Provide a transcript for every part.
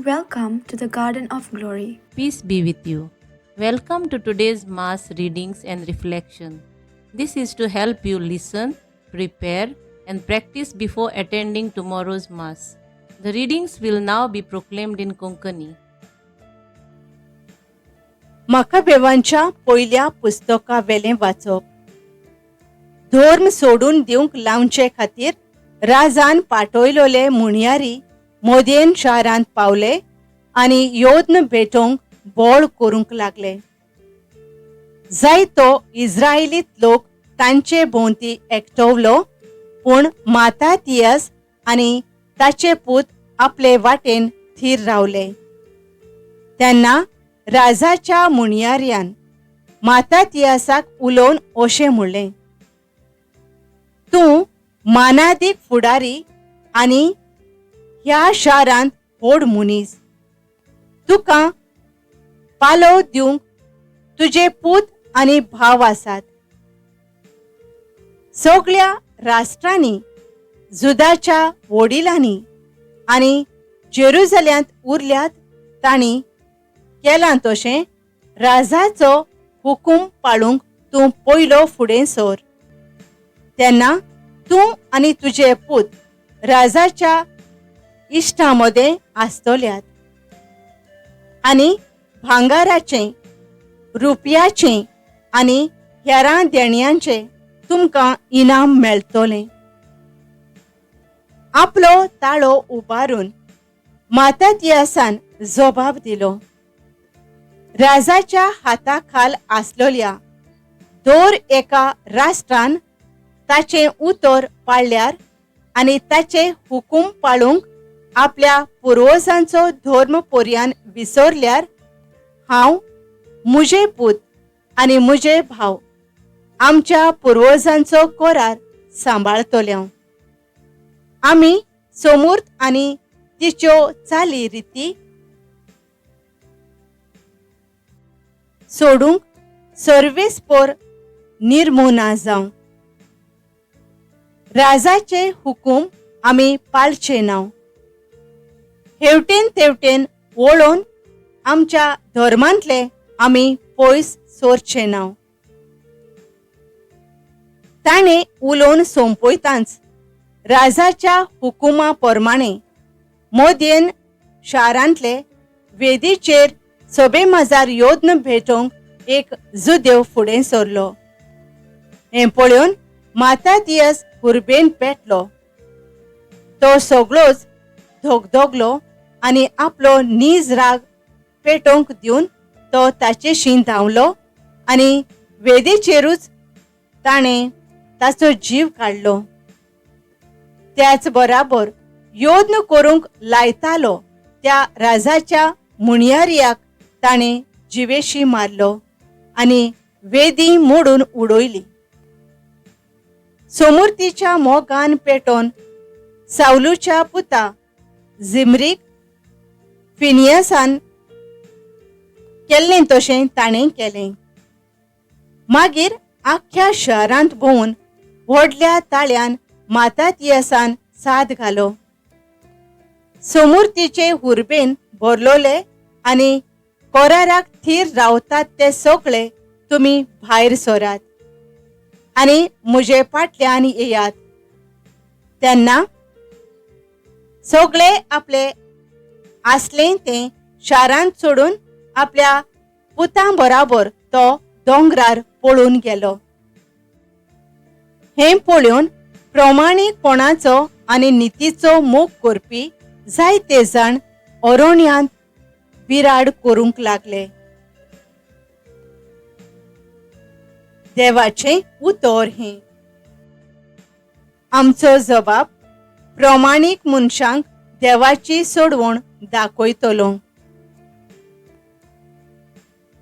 Welcome to the Garden of Glory. Peace be with you. Welcome to today's Mass readings and reflection. This is to help you listen, prepare, and practice before attending tomorrow's Mass. The readings will now be proclaimed in Konkani. मकाबेवांच्या पयल्या पुस्तका वेलें वाचप. धर्म सोडून दिवंक लावचे खातीर राजान पाठयलोले मुणयारी मोदयेन शारांत पावले आनी योद्न भेटोवंक बोळ करूंक लागले. जायतो इस्रायलीत लोक तांचे भोंवती एकटवलो, पूण मातातियस आनी ताचे पूत आपले वाटेन थीर रावले. तेन्ना राजाच्या मुणयार्यान मातातियासाक उलोवन अशें म्हणलें, तूं मानादीक फुडारी आनी ह्या शारांत व्हड मनीस. तुका पालव दिवंक तुजे पूत आनी भाव आसात. सगळ्या राष्ट्रांनी, जुदाच्या वडिलांनी आनी जेरुजल्यांत उरल्यात तांणी केलां तशें राजाचो हुकूम पाळूंक तूं पयलो फुडें सर. तेन्ना तूं आनी तुजे पूत राजाच्या इश्टां मदें आसतल्यात आनी भांगाराचें, रुपयाचें आनी हेरां देणयांचें तुमकां इनाम मेळटलें. आपलो ताळो उबारून मातातियासान जबाब दिलो, राजाच्या हाता खाल आसलेल्या दर एका राष्ट्रान ताचें उतर पाळल्यार आनी ताचे हुकूम पाळूंक आपल्या पुर्वजांचो धर्म पर्यान विसरल्यार हांव, म्हजे पूत आनी म्हजे भाव आमच्या पुर्वजांचो करार सांबाळतले. आमी सोमूर्त आनी तिच्यो चाली रिती सोडूंक सर्वेस्पोर निर्मुना जावं. राजाचे हुकूम आमी पाळचे ना. हेवटेन तेवटेन वळोवन आमच्या धर्मांतले आमी पयस सोरचे ना. ताणें उलोवन सोंपयतांच राजाच्या हुकुमा प्रमाणे मोदयेन शारांतले वेदीचेर सभे मजार योद्न भेटोवंक एक जुदेव फुडें सरलो. हें पळोवन मातातियस हुर्बेन पेटलो. तो सगळोच धगधगलो आनी आपलो नीज राग पेटोवंक दिवन तो ताचेशी धांवलो आनी वेदीचेरूच ताणें ताचो जीव काडलो. त्याच बराबर योद्न करूंक लायतालो त्या राजाच्या मुणयार्याक ताणें जिवेशी मारलो आनी वेदी मोडून उडयली. सोमुर्तीच्या मोगान पेटोवन सावलूच्या पुता झिमरीक फिनियसान केल्लें तशें ताणें केलें. मागीर आख्ख्या शहरांत भोंवून व्हडल्या ताळ्यान मातातियसान साद घालो. सोमुर्तीचे हुर्बेन भरलोले आनी कोराराक थीर रावतात ते सगळे तुमी भायर सरात आनी म्हजे फाटल्यान येयात. तेन्ना सगळे आपले आसलें तें शारांत सोडून आपल्या पुतां बराबर तो दोंगरार पळून गेलो. हें पळोवन प्रमाणीकपणाचो आनी नितीचो मोग करपी जायते जाण अरण्यांत बिराड करूंक लागले. देवाचें उतर हें. आमचो जबाब प्रमाणीक मनशांक देवाची सोडवण दाखयतलो.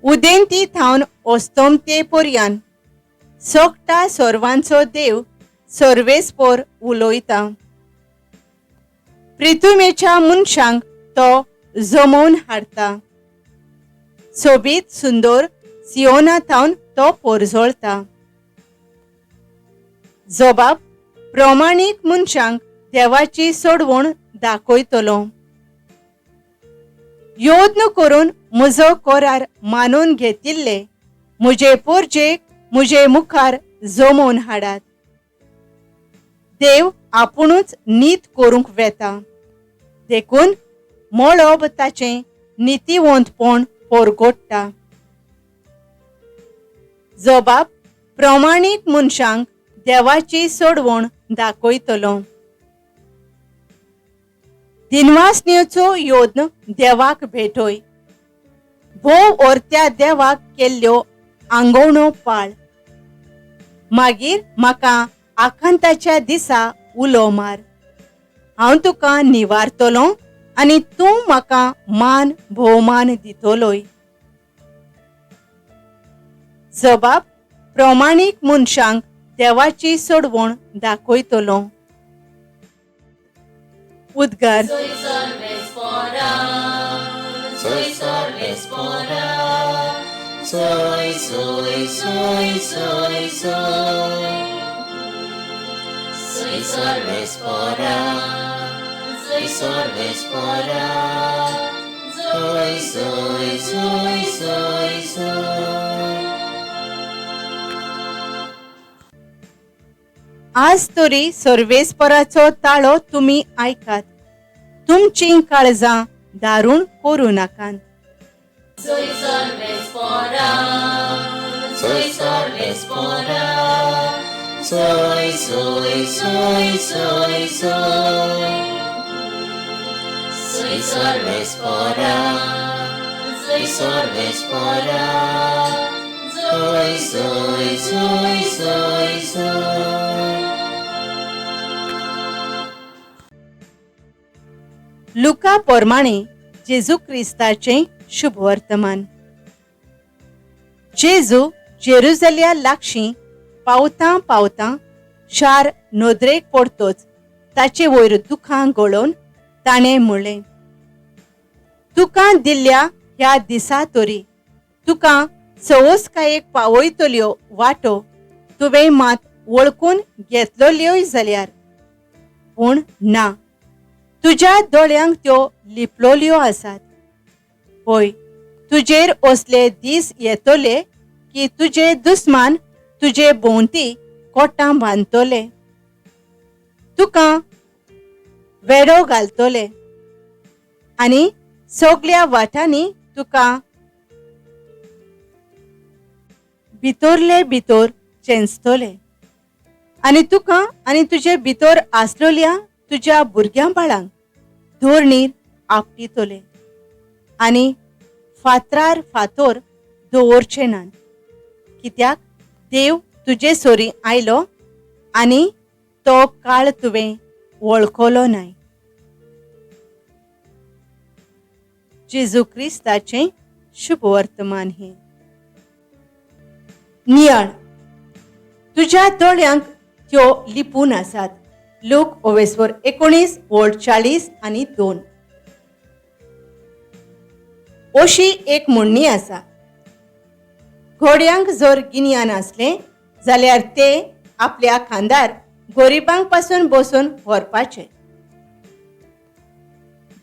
उदेंती थावन अस्तमते पर्यान सोगटा सर्वांचो देव सर्वेस्पोर उलयता. प्रिथुमेच्या मनशांक तो जमोवन हाडटा. सोबीत सुंदर सियोना थावन तो पोरजोळता. जबाब प्रमाणीक मनशांक देवाची सोडवण दाखयतलो. यत्न करून म्हजो कोरार मानून घेतिल्ले म्हजे पोरजेक म्हजे मुखार जमोवन हाडात. देव आपुणूच नीत करूंक वेता, देखून मळब ताचें नितीवंतपण परगोडटा. जबाब प्रमाणीक मनशांक देवाची सोडवण दाखयतलो. दिनवासनेचो यत्न देवाक भेटय. भोव ओरत्या देवाक केल्ल्यो आंगवणो पाळ. मागीर म्हाका आकांताच्या दिसा उलो मार, हांव तुका निवारतलो आनी तूं म्हाका मान भोवमान दितलोय. जबाब प्रमाणीक मनशांक देवाची सोडवण दाखयतलो. उद्गार. Soy, soy, soy, soy, soy. Soy sorvespora, soy sorvespora. Soy, soy, soy, soy, soy. आज तरी सर्वेस्पराचो ताळो तुमी आयकात, तुमचीं काळजां दारूण करूं नाकात. Soy sorvespora, Soy sorvespora. Soy, soy, soy, soy, soy. Soy sorvespora, soy sorvespora. Soy, soy, soy, soy, soy. लुका पोरमाणे जेजू क्रिस्ताचें शुभवर्तमान. जेजू जेरुजल्या लागशीं पावतां पावतां शार नदरेक पडतोच ताचे वयर दुखां गळोवन ताणें म्हणलें, तुका दिल्ल्या ह्या दिसा तरी तुका सवसकायेक पावयतल्यो वाटो तुवें मात वळखून घेतलोल्योय जाल्यार, पूण ना, तुज्या दोळ्यांक त्यो लिपलोल्यो आसात. होय, तुजेर असले दीस येतले की तुजे दुस्मान तुजे भोंवती कोटां बांदतले, तुका वेडो घालतले आनी सगल्या वाटांनी तुका भितरले भितर चेंचतले आनी तुका आनी तुजे भितर आसलोल्या तुज्या भुरग्यां बाळांक धोरणीर आपटितले आनी फातरार फातोर दवरचे नात, कित्याक देव तुजे सोरी आयलो आनी तो काळ तुवें वळखलो नाय. जेजू क्रिस्ताचें शुभवर्तमान हें. नियाळ, तुज्या दोळ्यांक त्यो लिपून आसात. लोक ओवेस्वर 19 ओळ 40 आनी 2. अशी एक म्हणणी आसा, घोड्यांक जर गिन्यान आसलें जाल्यार ते आपल्या खांदार गरिबांक पासून बसून व्हरपाचे.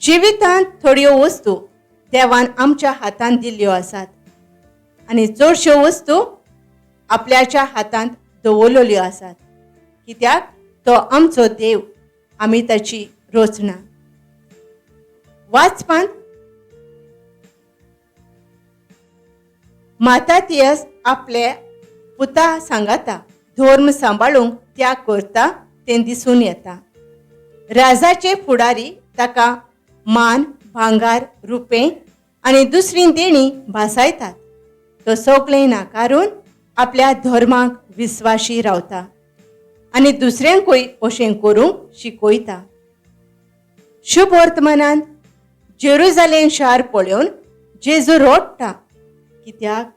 जिवितांत थोड्यो वस्तू देवान आमच्या हातांत दिल्ल्यो आसात आनी चडश्यो वस्तू आपल्याच्या हातांत दवरलेल्यो आसात, कित्याक तो आमचो देव, आमी ताची रचना. वाचपांत मातातियस आपले पुता सांगाता धर्म सांबाळूंक त्याग करता तें दिसून येता. राजाचे फुडारी ताका मान, भांगार, रुपें आनी दुसरी देणी भासायतात. तो सगळें नाकारून आपल्या धर्माक विस्वाशी रावता आनी दुसऱ्यांकूय अशें करूंक शिकयता. शुभ वर्तमानान जेरुजालेम शार पळोवन जेजू रडटा, कित्याक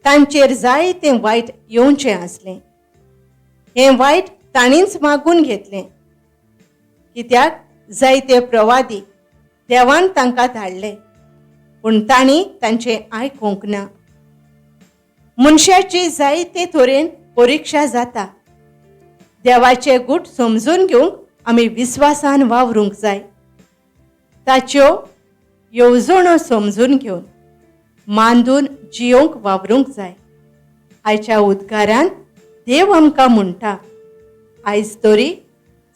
तांचेर जायतें वायट येवचें आसलें. हें वायट तांणीच मागून घेतलें, कित्याक जायते प्रवादी देवान तांकां धाडले, पूण तांणी तांचें आयकूंक ना. मनशाची जायते तरेन परिक्षा जाता. देवाचे गूट समजून घेवंक आमी विस्वासान वावरूंक जाय. ताच्यो येवजणो समजून घेवन मांदून जियोंक वावरूंक जाय. आयच्या उद्गारान देव आमकां म्हणटा, आयज तरी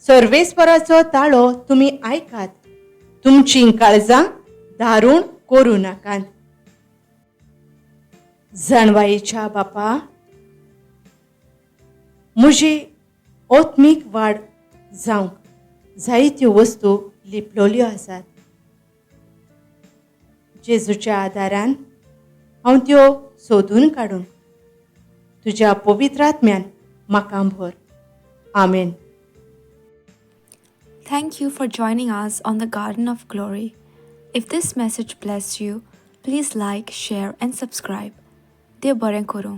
सर्वेस्पराचो ताळो तुमी आयकात, तुमचीं काळजां दारूण करूं नाकात. जाणवायेच्या बापा, म्हजी आत्मीक वाड जावंक जायत्यो वस्तू लिपलोल्यो आसात. जेजूच्या आदारान हांव त्यो सोदून काडून तुज्या पवित्र आत्म्यान म्हाका भर. आमेन. Thank you for joining us on the Garden of Glory. If this message blessed you, please like, share, and subscribe. देव बरें करूं.